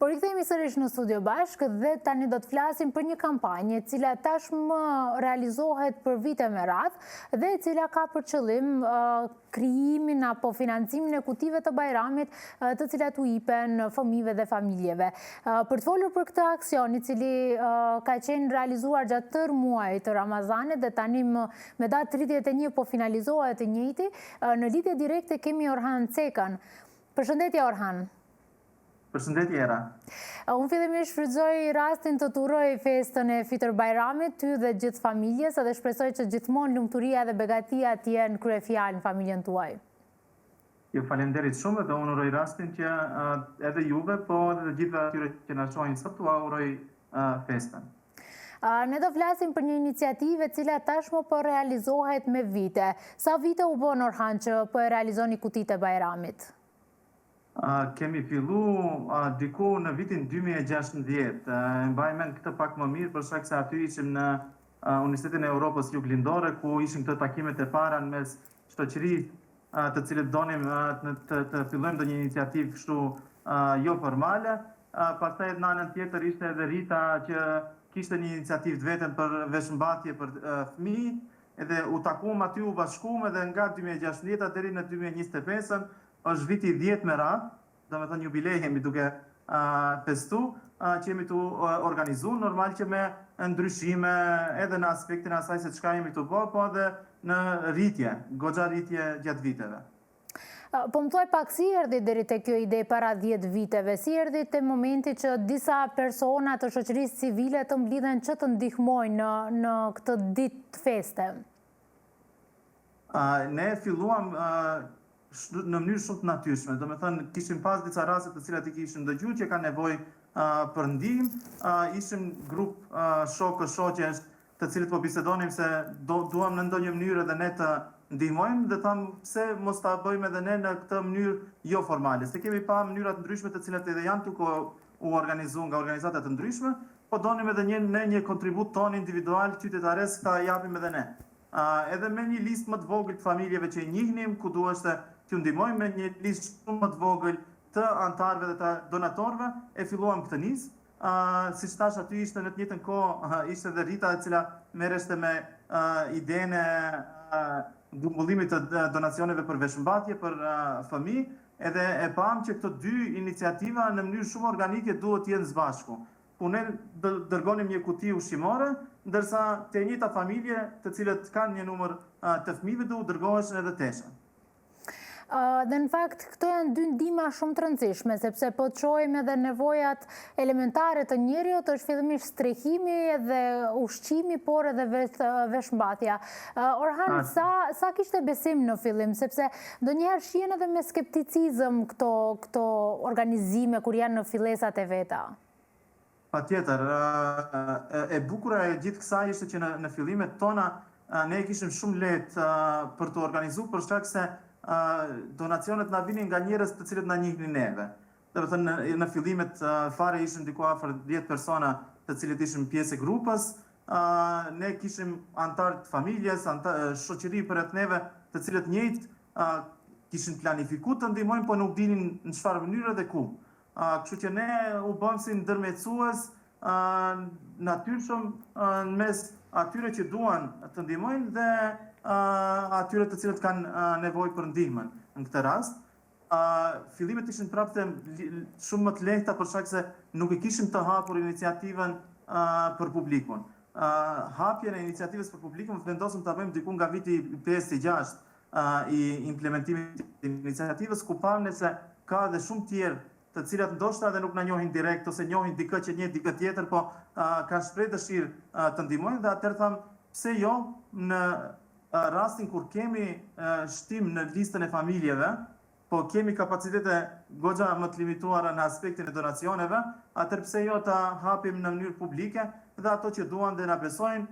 Po rikthehemi sërish në studio bashkë dhe tani do të flasim për një kampanjë e cila tashmë realizohet për vite me radhë dhe e cila ka për qëllim krijimin apo financimin e kutive të Bajramit të cilat u ipen fëmijëve dhe familjeve. Për të folur për këtë aksion i cili ka qenë realizuar gjatë tërë muajit të Ramazanit dhe tani me datë 31 po finalizohet i njëjti, në lidhje direkte kemi Orhan Cekën. Përshëndetje Orhan. Përshëndetje Era. Unë fillimisht shfrytëzoj rastin të të uroj festën e Fitër Bajramit, ty dhe gjithë familjes, edhe shpresoj që gjithmonë lumturia dhe begatia të jenë kryefjalë në familjen tuaj. Ju falemnderit shumë dhe unë uroj rastin që edhe juve, po edhe të gjithëve atyre që na shohin sot, ua uroj festën. Ne do flasim për një iniciativë e cila tashmë po realizohet me vite. Sa vite u bënë Orhan që po e realizoni kutitë e Bajramit? Kemi fillu diku në vitin 2016, e mbaj mend këtë pak më mirë për shkak se aty ishim në Universitetin e Europës Juglindore ku ishin këto takimet e para në mes shoqërisë të cilët donim të, të fillojmë ndonjë iniciativë kështu jo formale. Pastaj në anën tjetër ishte edhe Rita që kishte një iniciativë të vetën për veshmbathje për fëmijë, edhe u takuam aty, u bashkuam edhe nga 2016 deri në 2025-ën Është viti i dhjetë me radhë, domethënë jubile jemi duke festu, që jemi tu organizu, normal që me ndryshime edhe në aspektin e asaj se çka jemi tu bo, po edhe në rritje, goxha rritje gjatë viteve. Po më thuaj pak si erdhi deri te kjo ide para 10 viteve, si erdhi te momenti që disa persona të shoqërisë civile të mblidhen që të ndihmojnë në, në këtë ditë feste? Ne filluam në mënyrë shumë të natyrshme, domethënë kishim pas disa raste të cilat i kishim dëgju që kanë nevojë për ndihmë, ishim grup shokësh, shoqesh, të cilët po bisedonim se do duam në ndonjë mënyrë edhe ne të ndihmojmë dhe thamë pse mos ta bëjmë edhe ne në këtë mënyrë jo formale, se kemi pa mënyra të ndryshme të cilat edhe janë duke u organizu nga organizata të ndryshme, po donim edhe një ne një kontribut tonë individual qytetaresk ta japim edhe ne. Edhe me një listë më të vogël të familjeve që i njihnim, ku duheshte t'ju ndihmojmë me një listë shumë më të vogël të anëtarëve dhe të donatorëve, e filluam këtë nismë. Siç thashë aty ishte në të njëjtën kohë ishte edhe Rita e cila merreshte me idenë e grumbullimit të donacioneve për veshmbathje për fëmijë, edhe e pamë që këto dy iniciativa në mënyrë shumë organike duhet të jenë së bashku. ku ne dërgonim një kuti ushqimore, ndërsa te e njëjta familje, të cilët kanë një numër të fëmijëve do u dërgoheshin edhe tesha. Dhe në fakt, këto janë dy ndihma shumë të rëndësishme, sepse po të shohim edhe nevojat elementare të njeriut, është fillimisht strehimi dhe ushqimi, por edhe veshmbathja. Orhan, sa, sa kishte besim në fillim, sepse ndonjëherë shihen edhe me skepticizëm këto, këto organizime kur janë në fillesat e veta. Patjetër, e bukura e gjithë kësaj ishte që në në fillimet tona ne e kishim shumë lehtë për të organizuar për shkak se donacionet na vinin nga njerëz të cilët na njihnin neve. Domethënë në, në fillimet fare ishim diku afër 10 persona të cilët ishim pjesë e grupës, ne kishim anëtarë të familjes, anëtar, shoqëri përreth neve, të cilët njëjtë kishin planifiku të ndihmojnë, po nuk dinin në çfarë mënyre dhe ku. Kështu që ne u bëmë si ndërmjetësues natyrshëm në mes atyre që duan të ndihmojnë dhe atyre të cilët kanë nevojë për ndihmën në këtë rast. Fillimet ishin prapë shumë më të lehta për shkak se nuk e kishim të hapur iniciativën për publikun. Hapjen e iniciativës për publikun vendosëm ta bëjmë diku nga viti 5 i 6 i implementimit të iniciativës, ku pamë ne se ka edhe shumë tjerë të cilat ndoshta edhe nuk na njohin direkt ose njohin dikë që njeh dikë tjetër, po kanë shpreh dëshirë të ndihmojnë dhe atëherë thamë pse jo në rastin kur kemi shtim në listën e familjeve, po kemi kapacitete goxha më të limituara në aspektin e donacioneve, atëherë pse jo ta hapim në mënyrë publike dhe ato që duan dhe na besojnë,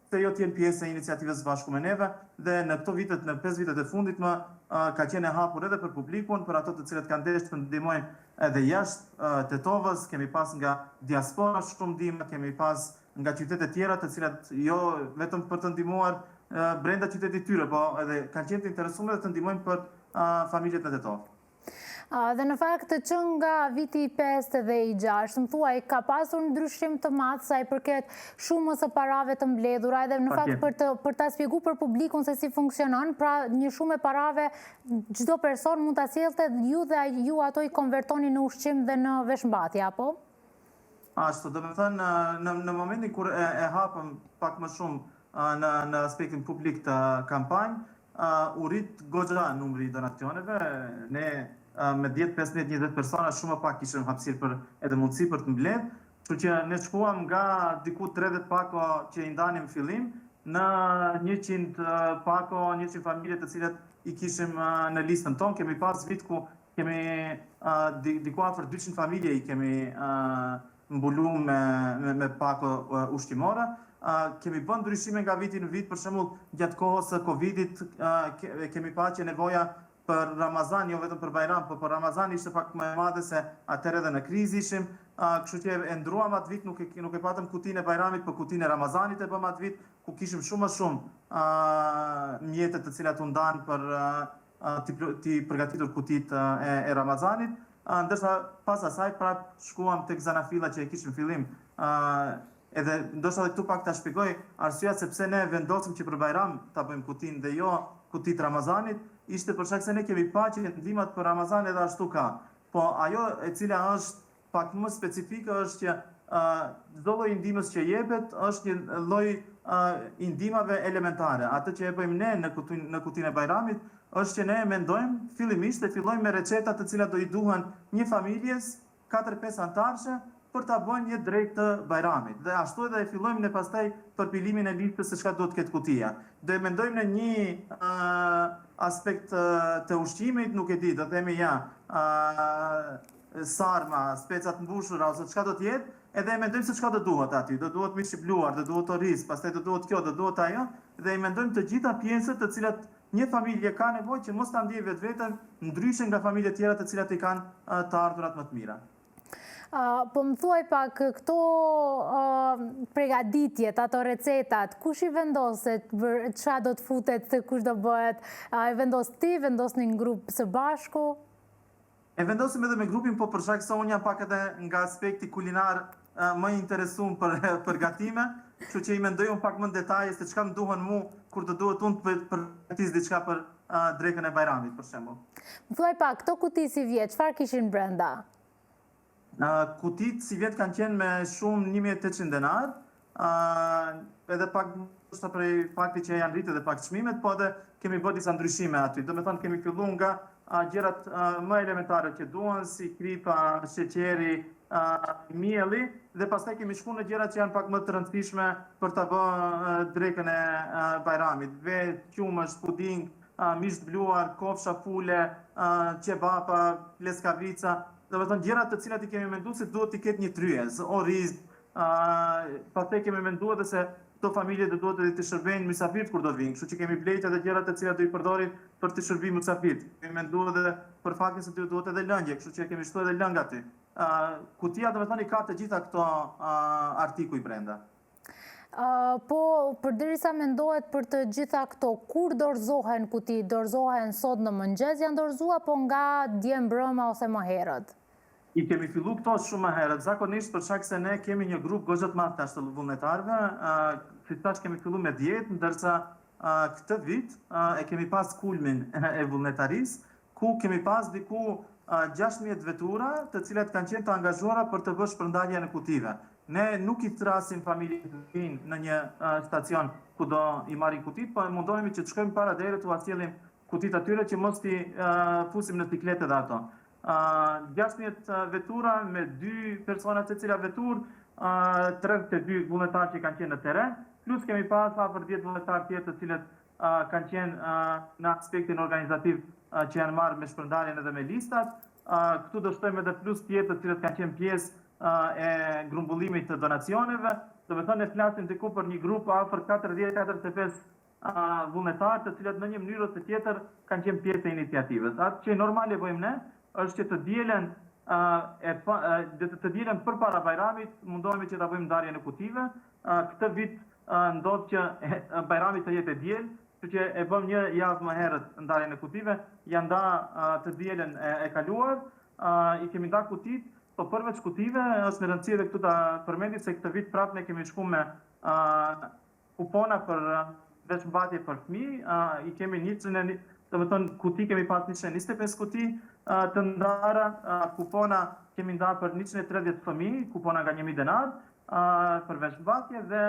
pse jo të jenë pjesë e iniciativës së bashku me neve dhe në këto vitet, në 5 vitet e fundit më ka qenë e hapur edhe për publikun, për ato të cilët kanë dashur të ndihmojnë edhe jashtë Tetovës, kemi pas nga diaspora shumë ndihma, kemi pas nga qytete tjera të cilat jo vetëm për të ndihmuar brenda qytetit tyre, po edhe kanë qenë të interesuar dhe të ndihmojnë për familjet në Tetovë. Dhe në fakt që nga viti i pestë dhe i gjashtë, më thuaj, ka pasur ndryshim të madh sa i përket shumës së parave të mbledhura edhe në fakt për të për ta shpjeguar për publikun se si funksionon, pra një shumë e parave çdo person mund ta sjellte ju dhe ju ato i konvertoni në ushqim dhe në veshmbathje, apo? Ashtu, domethënë në në momentin kur e, e hapëm pak më shumë në në aspektin publik të kampanjë, u rrit goxha numri i donacioneve, ne me 10, 15, 20 persona shumë më pak kishim hapësirë për edhe mundësi për të mbledh, kështu që ne shkuam nga diku 30 pako që i ndanim fillim në 100 pako, 100 familje të cilat i kishim në listën tonë, kemi pas vit ku kemi diku afër 200 familje i kemi mbulu me, me, me pako ushqimore. Kemi bën ndryshime nga viti në vit, për shembull, gjatë kohës së Covidit kemi pa që nevoja për Ramazan, jo vetëm për Bajram, por për Ramazan ishte pak më e madhe se atëherë edhe në krizë ishim, kështu që e ndruam atë vit, nuk e, nuk e patëm kutinë e Bajramit, por kutinë e Ramazanit e bëmë atë vit, ku kishim shumë më shumë mjete të cilat u ndanë për t'i përgatitur kutitë e, e Ramazanit, ndërsa pas asaj prap shkuam tek zanafilla që e kishim fillim edhe ndoshta edhe këtu pak ta shpjegoj arsyeja se pse ne vendosëm që për Bajram ta bëjmë kutinë dhe jo kutitë Ramazanit, ishte për shkak se ne kemi pa që ndihmat për Ramazan edhe ashtu ka. Po ajo e cila është pak më specifike është që çdo lloj i ndihmës që jepet është një lloj i ndihmave elementare. Atë që e bëjmë ne në kutinë në kutinë e Bajramit është që ne e mendojmë fillimisht e fillojmë me receta të cilat do i duhen një familjes 4-5 anëtarëshe për ta bërë një drekë të Bajramit. Dhe ashtu edhe e fillojmë ne pastaj përpilimin e listës se çka duhet të ketë kutia. Do e mendojmë në një aspekt të ushqimit, nuk e di, do themi ja, sarma, speca të mbushura ose çka do të jetë, edhe e mendojmë se çka do duhet aty, do duhet mish i bluar, do duhet oriz, pastaj do duhet kjo, do duhet ajo, dhe i mendojmë të gjitha pjesët të cilat një familje ka nevojë që mos ta ndjejë vetveten ndryshe nga familjet tjera të cilat i kanë të ardhurat më të mira. Po më thuaj pak, këto pregaditjet, ato recetat, kush i vendos, ça do të futet, kush do bëhet, e vendos ti, vendosni në grup së bashku? E vendosim edhe me grupin, po për shkak se unë jam pak edhe nga aspekti kulinar më i interesum për për gatime, kështu që i mendoj unë pak më në detaje se çka më duhen mu kur të duhet unë të përgatis diçka për drekën e Bajramit, për shembull. Më thuaj pak, këto kuti sivjet, çfarë kishin brenda? Kutitë sivjet kanë qenë me shumë 1800 denar, edhe pak ndoshta prej faktit që janë rritë edhe pak çmimet, po edhe kemi bërë disa ndryshime aty. Domethënë kemi fillu nga gjërat më elementare që duhen, si kripa, sheqeri, mielli, dhe pastaj kemi shku në gjërat që janë pak më të rëndësishme për ta bë drekën e Bajramit. Vezë, qumësht, puding, mish të bluar, kofsha pule, qebapa, pleskavica, domethënë gjërat të cilat i kemi mendu se duhet t'i ketë një tryezë, oriz, pastaj kemi mendu edhe se këto familje do duhet edhe të shërbejnë mysafirt kur do vinë, kështu që kemi blejt edhe gjërat të cilat do i përdorin për të shërbi mysafirt. Kemi mendu edhe për faktin se do duhet edhe lëngje, kështu që kemi shtu edhe lëng aty. Kutia domethënë i ka të gjitha këto artikuj brenda. Po, përderisa mendohet për të gjitha këto, kur dorëzohen kutitë, dorëzohen sot në mëngjes, janë dorëzu apo nga dje mbrëma ose më herët? I kemi fillu këto shumë më herët, zakonisht për shkak se ne kemi një grup goxha të madh tash të vullnetarëve, si tash kemi fillu me 10, ndërsa këtë vit e kemi pas kulmin e vullnetarisë, ku kemi pas diku 16 vetura të cilat kanë qenë të angazhuara për të bërë shpërndarjen e kutive. Ne nuk i thrasim familjet të vinë në një stacion ku do i marrin kutitë, po mundohemi që të shkojmë para dere t'ua sjellim kutitë atyre që mos t'i fusim në siklet edhe ato. 16 vetura me 2 persona secila veturë, 32 vullnetarë që kanë qenë në terren, plus kemi pas afër 10 vullnetarë tjerë të cilët kanë qenë në aspektin organizativ që janë marrë me shpërndarjen edhe me listat. Këtu do shtojmë edhe plus tjerë të cilët kanë qenë pjesë e grumbullimit të donacioneve. Domethënë ne flasim diku për një grup afër 40-45 vullnetarë të cilët në një mënyrë ose tjetër kanë qenë pjesë e iniciativës. Atë që normal e bëjmë ne është që të dielën e të dielën përpara Bajramit mundohemi që ta bëjmë ndarjen e kutive. Këtë vit ndodh që Bajrami të jetë e diel. Kështu që e bëmë një javë më herët ndarjen e kutive, janë nda të dielën e kaluar, i kemi nda kutitë, po përveç kutive, është me rëndësi edhe këtu ta përmendim se këtë vit prapë ne kemi shku me kupona për veshmbathje për fëmijë, i kemi 100, domethënë kuti kemi pas 125 kuti të ndara, kupona kemi nda për 130 fëmijë, kupona nga 1000 denar për veshmbathje dhe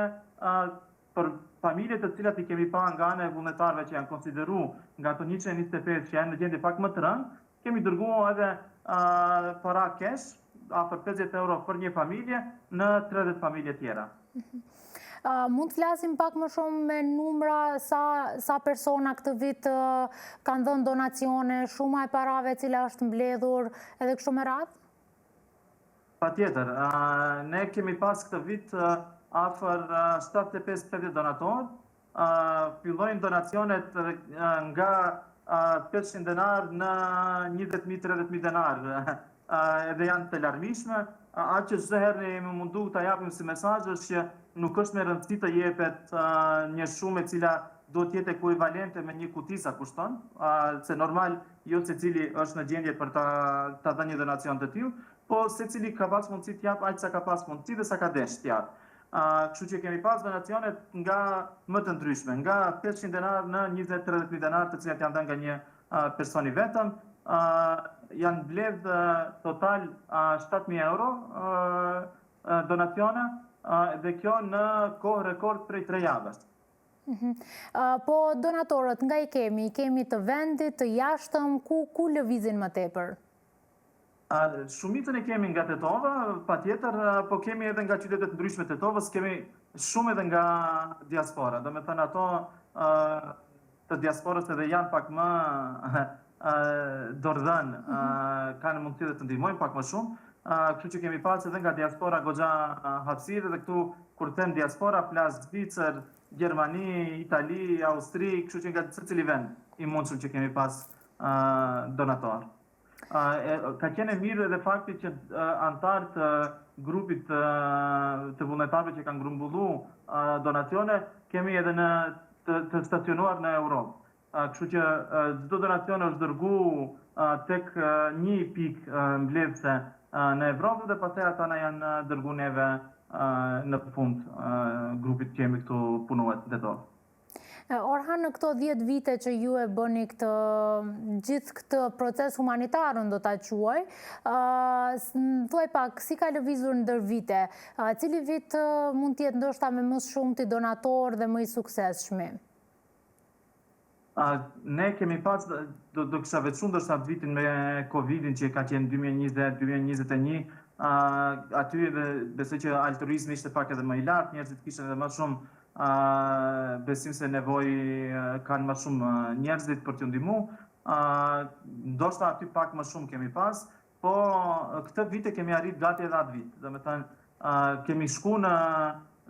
për familjet të cilat i kemi pa nga ana e vullnetarëve që janë konsideru nga ato 125 që janë në gjendje pak më të rëndë, kemi dërgu edhe para cash, afër 50 euro për një familje, në 30 familje tjera. Mund të flasim pak më shumë me numra sa, sa persona këtë vit kanë dhënë donacione, shuma e parave cila është mbledhur edhe kështu me radhë? Patjetër, ne kemi pas këtë vit afër 75-80 donatorë, fillojnë donacionet nga 500 denar në 20.000-30.000 denar, edhe janë të larmishme, atë që çdo herë ne jemi mundu ta japim si mesazh është që nuk është me rëndësi të jepet një shumë e cila duhet të jetë ekuivalente me një kuti sa kushton, se normal jo secili është në gjendje për ta ta dhënë një donacion të tillë, po secili ka pas mundësi të japë aq sa ka pas mundësi dhe sa ka desh të japë. Kështu që kemi pas donacionet nga më të ndryshme, nga 500 denar në 20-30 mijë denar, të cilat janë dhënë nga një person i vetëm, janë mbledh total 7000 euro donacione dhe kjo në kohë rekord prej 3 javësh. Mhm. Po donatorët nga i kemi? I kemi të vendit, të jashtëm, ku ku lëvizin më tepër? Shumicën e kemi nga Tetova, patjetër, po kemi edhe nga qytete të ndryshme të Tetovës, kemi shumë edhe nga diaspora. Domethënë ato të diasporës edhe janë pak më dorëdhënë, mhm. kanë mundësi dhe të ndihmojnë pak më shumë. Kështu që kemi pas edhe nga diaspora goxha hapësirë dhe këtu kur them diaspora flas Zvicër, Gjermani, Itali, Austri, kështu që nga secili vend i mundshëm që kemi pas donator. Ka qenë e mirë edhe fakti që anëtarë të grupit të, të vullnetarëve që kanë grumbullu donacione, kemi edhe në të, të stacionuar në Europë. Kështu që çdo donacion është dërgu tek një pikë mbledhëse në Evropë dhe pastaj ata na janë dërgu neve në fund grupit që jemi këtu punues në Tetovë. Orhan, në këto 10 vite që ju e bëni këtë gjithë këtë proces humanitar, unë do ta quaj, më thuaj pak, si ka lëvizur ndër vite? Cili vit mund të jetë ndoshta me më shumti donatorë dhe më i suksesshmi? Ne kemi pas, do, do kisha veçu ndoshta vitin me Covidin që ka qenë 2020, 2021, aty edhe besoj që altruizmi ishte pak edhe më i lartë, njerëzit kishin edhe më shumë besim se nevojë kanë më shumë njerëzit për t'ju ndihmu. Ndoshta aty pak më shumë kemi pas, po këtë vit e kemi arrit gati edhe atë vit. Domethënë, kemi shku në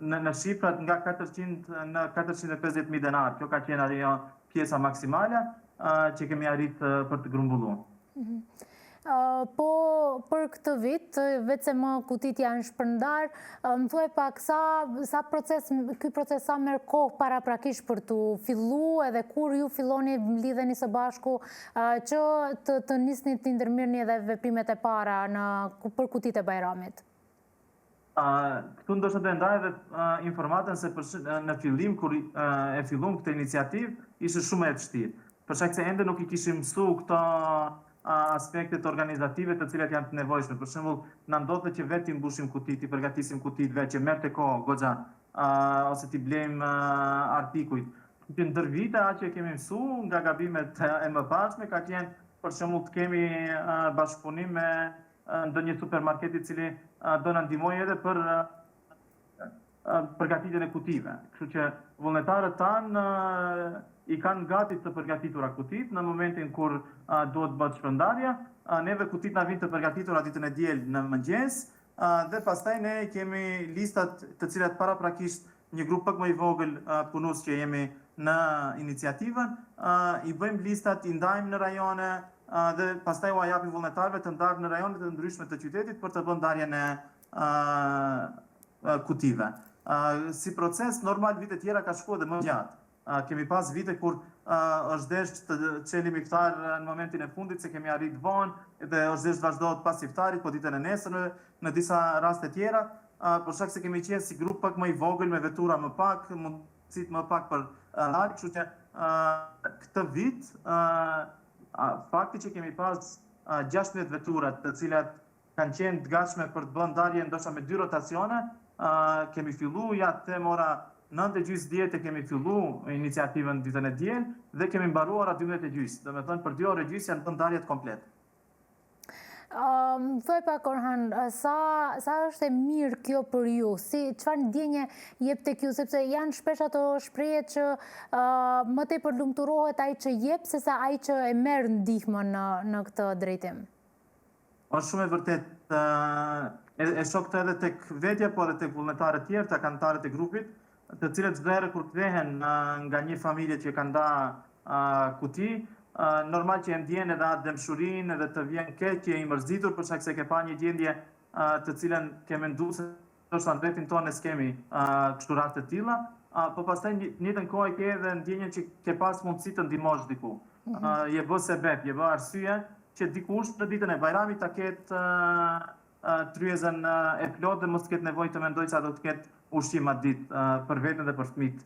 në, në shifrat nga 400 në 450.000 denar. Kjo ka qenë ajo pjesa maksimale që kemi arrit për të grumbullu. Mhm. Po për këtë vit, veç se më kutitë janë shpërndarë, më thuaj pak sa, sa proces, ky proces sa merr kohë paraprakisht për t'u fillu edhe kur ju filloni mblidheni së bashku që të, të nisni të ndërmirrni edhe veprimet e para në, për kutitë e Bajramit? Këtu ndoshta do e ndaj edhe informatën se për, në fillim kur e fillum këtë iniciativë ishte shumë e vështirë. Për shkak se ende nuk i kishim mësu këto aspektet organizative të cilat janë të nevojshme. Për shembull, na ndodhte që vetë t'i mbushim kutitë, t'i përgatisim kutitë vetë, që merrte kohë goxha, ose t'i blejmë artikujt. Që ndër vite atë që e kemi mësu nga gabimet e mëparshme ka qenë për shembull të kemi bashkëpunim me ndonjë supermarket i cili do na ndihmojë edhe për përgatitjen e kutive. Kështu që vullnetarët tanë i kanë gati të përgatitura kutitë në momentin kur duhet të bëhet shpërndarja. Neve kutitë na vijnë të përgatitura ditën e diel në mëngjes dhe pastaj ne kemi listat të cilat paraprakisht një grup pak më i vogël punues që jemi në iniciativën, i bëjmë listat, i ndajmë në rajone dhe pastaj ua japim vullnetarëve të ndarë në rajone të ndryshme të qytetit për të bërë ndarjen e kutive. Si proces normal vitet tjera ka shkuar edhe më gjatë. Kemi pas vite kur është desht të çelim iftar në momentin e fundit se kemi arrit vonë dhe është desht të vazhdohet pas iftarit, po ditën e nesërme në disa raste tjera, për shkak se kemi qenë si grup pak më i vogël me vetura më pak, mundësitë më pak për ndarje, kështu që këtë vit fakti që kemi pas 16 vetura të cilat kanë qenë të gatshme për të bërë ndarje ndoshta me dy rotacione, kemi fillu, ja të them ora 9 e gjysë 10 e kemi fillu iniciativën ditën e diel dhe kemi mbaru ora 12 e gjysë, domethënë për 2 orë e gjysë janë bërë ndarjet komplet. Më thuaj pak Orhan, sa, sa është e mirë kjo për ju? Si, çfarë ndjenje jep tek ju? Sepse janë shpesh ato shprehjet që më tepër lumturohet ai që jep, sesa ai që e merr ndihmën në, në këtë drejtim. Është shumë e vërtetë, e, e shoh këtë edhe tek vetja, po edhe tek vullnetarët tjerë, tek anëtarët e grupit, të cilët çdo herë kur kthehen nga një familje që kanë nda kuti, normal që e ndjen edhe atë dhembshurinë edhe të vjen keq që je i mërzitur për shkak se ke pa një gjendje të cilën ke menduar se ndoshta në rrethin tonë ne s'kemi kështu raste të tilla, po pastaj në të njëjtën kohë ke edhe ndjenjën që ke pas mundësi të ndihmosh diku. Mm -hmm. Je bë sebep, je bë arsye që dikush në ditën e Bajramit ta ketë tryezën e plotë dhe mos të ketë nevojë të mendojë se a do të ketë ushqim atë ditë për veten dhe për fëmijët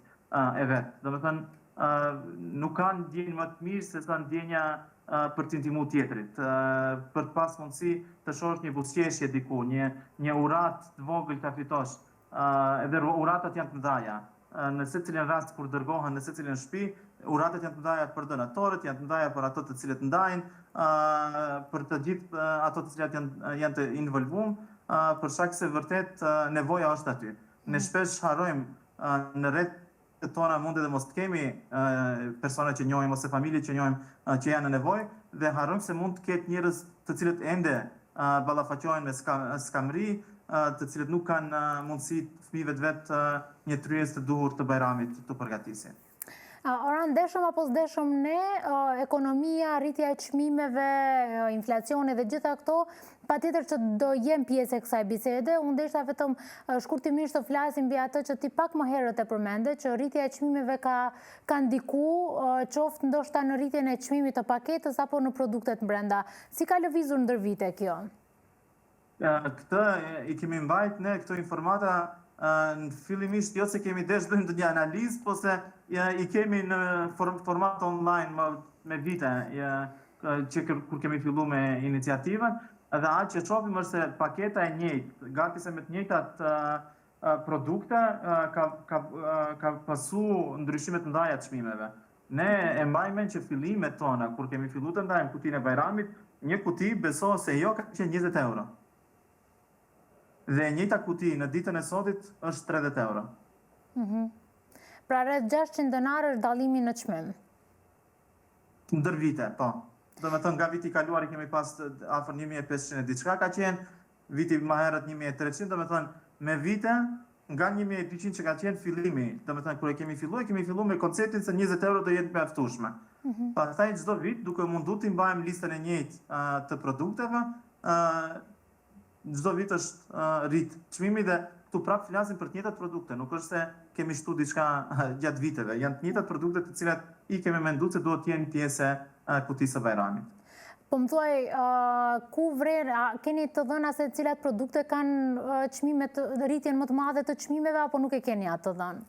e vet. Domethënë, nuk ka ndjenjë më të mirë se sa ndjenja për t'i ndihmu tjetrit, për të pas mundësi të shohësh një buzëqeshje diku, një një uratë të vogël ta fitosh. Edhe uratat janë të mëdha. Në secilin rast kur dërgohen në secilën shtëpi, uratat janë të mëdha për donatorët, janë të mëdha për ato të cilët ndajnë, për të gjithë ato të cilat janë janë të involvum, për shkak se vërtet nevoja është aty. Ne shpesh harrojmë në rrethet tona mund edhe mos të kemi persona që njohim ose familje që njohim që janë në nevojë dhe harrojmë se mund të ketë njerëz të cilët ende ballafaqohen me skamëri, të cilët nuk kanë mundësi fëmijëve të vet një tryezë të duhur të Bajramit t'u përgatisin. Orhan, deshëm apo s'deshëm ne, ekonomia, rritja e çmimeve, inflacioni dhe gjitha këto, patjetër që do jenë pjesë e kësaj bisede, unë deshta vetëm shkurtimisht të flasim mbi atë që ti pak më herët e përmende, që rritja e çmimeve ka, ka ndiku, qoftë ndoshta në rritjen e çmimit të paketës apo në produktet brenda. Si ka lëvizur ndër vite kjo? Këtë i kemi mbajt ne këto informata në fillimisht jo se kemi desh bëjmë ndonjë analizë, po se i kemi në format online më, me vite që kur kemi fillu me iniciativën, edhe atë që shohim është se paketa e njëjtë, gati se me të njëjtat produkte ka ka ka pasu ndryshime të mëdha të çmimeve. Ne e mbajmë mend që fillimet tona kur kemi fillu të ndajmë kutinë e Bajramit, një kuti beso se jo ka qenë 20 euro. Dhe e njëjta kuti në ditën e sotit është 30 euro. Mm Pra rreth 600 denarë është dallimi në çmim. Ndër vite, po. Domethënë nga viti i kaluar i kemi pas afër 1500 e diçka ka qenë, viti më herët 1300, domethënë me vite nga 1200 që ka qenë fillimi, domethënë kur e kemi fillu, e kemi fillu me konceptin se 20 euro do jetë mjaftueshme. Mm -hmm. Pastaj çdo vit duke mundu të mbajmë listën e njëjtë uh, të produkteve, uh, çdo vit është uh, rrit çmimi dhe këtu prapë flasim për të njëjtat produkte, nuk është se kemi shtu diçka gjatë viteve, janë të njëjtat produkte të cilat i kemi menduar se duhet të jenë pjesë e kutisë së Bajramit. Po më thuaj, ku vren, a keni të dhëna se cilat produkte kanë çmimet, rritjen më të madhe të çmimeve, apo nuk e keni atë të dhënë?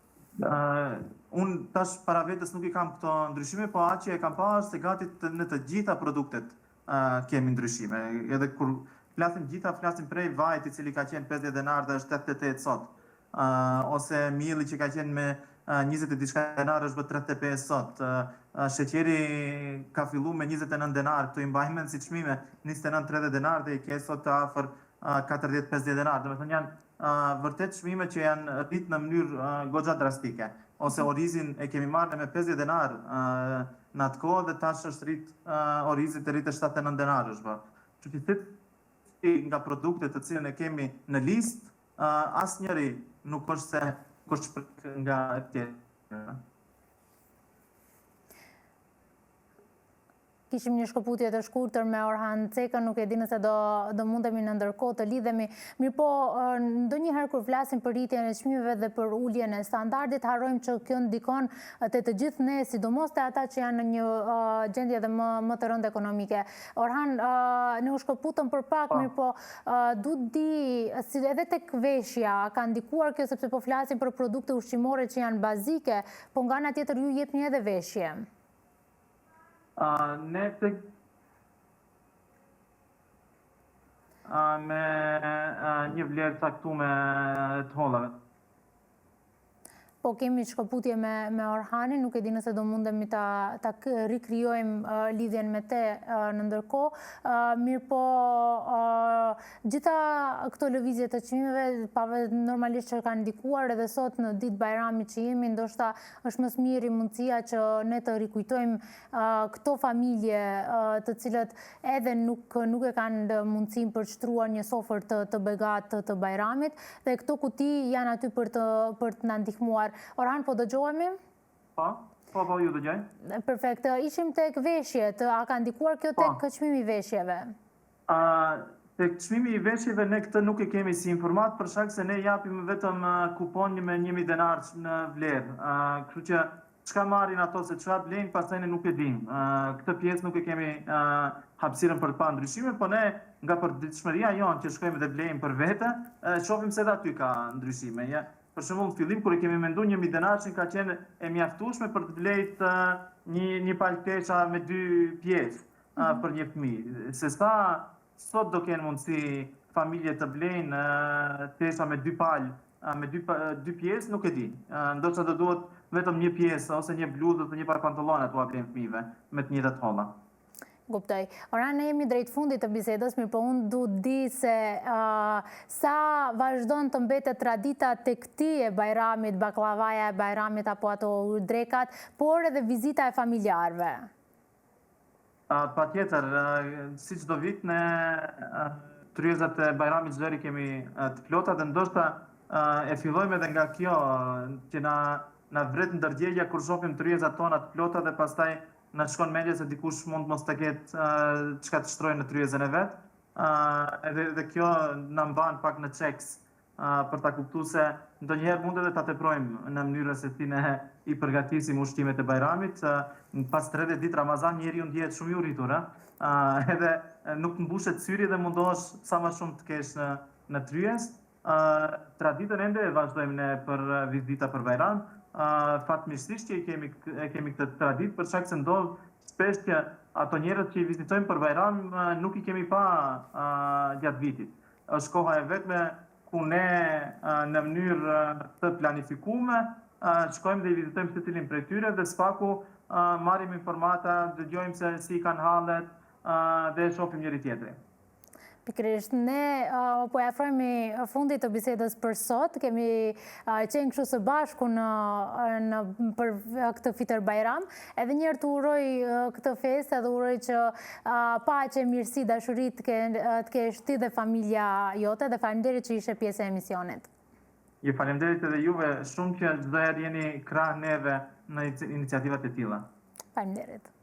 Unë tash para vetes nuk i kam këto ndryshime, po atë që e kam pa është se gati të, në të gjitha produktet kemi ndryshime. Edhe kur flasim gjitha, flasim prej vajit i cili ka qenë 50 denar dhe është 88 sot. ose mielli që ka qenë me 20 e diçka denar është bë 35 sot. Sheqeri ka fillu me 29 denar, këto i mbaj mend si çmime, 29-30 denar dhe i ke sot të afër 40-50 denar. Domethënë janë vërtet çmime që janë rrit në mënyrë goxha drastike. Ose orizin e kemi marrë me 50 denar në atë kohë dhe tash është rrit orizi të rritë 79 denar është bë. Kështu që secili nga produktet të cilën e kemi në listë, Asnjëri nuk është se nuk është prek nga e tjera. Kishim një shkëputje të shkurtër me Orhan Cekën, nuk e di nëse do do mundemi në ndërkohë të lidhemi. Mirëpo, ndonjëherë kur flasim për rritjen e çmimeve dhe për uljen e standardit, harrojmë që kjo ndikon te të gjithë ne, sidomos te ata që janë në një gjendje edhe më më të rëndë ekonomike. Orhan, ne u shkëputëm për pak, po. mirëpo, du të di si edhe tek veshja, ka ndikuar kjo sepse po flasim për produkte ushqimore që janë bazike, po nga ana tjetër ju jepni edhe veshje. Ne tek me një vlerë caktume të hollave. Po kemi shkëputje me, me Orhanin, nuk e di nëse do mundemi ta, ta rikrijojmë lidhjen me te në ndërkohë. Mirëpo, gjitha këto lëvizje të çmimeve, pa, normalisht që kanë ndikuar edhe sot në ditë bajrami që jemi, ndoshta është më së miri mundësia që ne të rikujtojmë këto familje të cilët edhe nuk nuk e kanë mundësinë për të shtruar një sofër të të begatë të Bajramit dhe këto kuti janë aty për të për të na ndihmuar. Orhan, po dëgjohemi? Po, po, po, ju dëgjoj. Perfekt. Ishim tek veshjet, a ka ndikuar kjo tek po. çmimi i veshjeve? Tek çmimi i veshjeve ne këtë nuk e kemi si informatë për shkak se ne japim vetëm kupon me 1000 denar në vlerë. Kështu që çka marrin ato se çka blejnë pastaj ne nuk e dimë. Këtë pjesë nuk e kemi hapësirën për të pa ndryshime, po ne nga përditshmëria jonë që shkojmë dhe blejmë për vete, shohim se edhe aty ka ndryshime. Ja, për shembull në fillim kur e kemi mendu 1000 denarçin ka qenë e mjaftueshme për të blejt një një palë tesha me dy pjesë. mhm. për një fëmijë. Se sa sot do kenë mundësi familje të blejnë tesha me dy palë, me dy, dy pjesë, nuk e di. Ndoshta do duhet vetëm një pjesë ose një bluzë ose një palë pantallona t'ua blejnë fëmijëve me të njëjtat holla. Kuptoj. Ora, ne jemi drejt fundit të bisedës, mirëpo unë du të di se uh, sa vazhdon të mbetet tradita tek ti e Bajramit, baklavaja e Bajramit apo ato drekat, por edhe vizita e familjarëve. Patjetër, si çdo vit ne tryezat e Bajramit çdo herë i kemi të plota dhe ndoshta e fillojmë edhe nga kjo që na na vret ndërgjegja kur shohim tryezat tona të plota dhe pastaj na shkon mendja se dikush mund mos të ketë çka të shtrojë në tryezën e vet. Edhe edhe kjo na mban pak në çeks për ta kuptu se ndonjëherë mund edhe ta teprojmë në mënyrën se si ne i përgatisim ushqimet e Bajramit. Pas 30 ditë Ramazan njeriu ndjehet shumë i uritur, ë? Edhe nuk mbushet syri dhe mundohesh sa më shumë të kesh në në tryezë. Traditën ende e vazhdojmë ne për vizita për Bajram. Fatmirësisht që i kemi e kemi këtë traditë për shkak se ndodh shpesh që ato njerëz që i vizitojmë për Bajram nuk i kemi pa gjatë vitit. Është koha e vetme ku ne në mënyrë të planifikume shkojmë dhe i vizitojmë secilin prej tyre dhe së paku marrim informata, dëgjojmë se si i kanë hallet dhe e shohim njëri tjetrin. Pikërisht, ne po i afrohemi fundit të bisedës për sot, kemi qenë kështu së bashku në, në, për këtë Fitër Bajram, edhe njëherë të uroj këtë festë edhe uroj që Paqe, mirësi, dashuri të kesh ti dhe familja jote dhe faleminderit që ishe pjesë e emisionit. Ju faleminderit edhe juve shumë që çdo herë jeni krah neve në iniciativat e tilla. Faleminderit.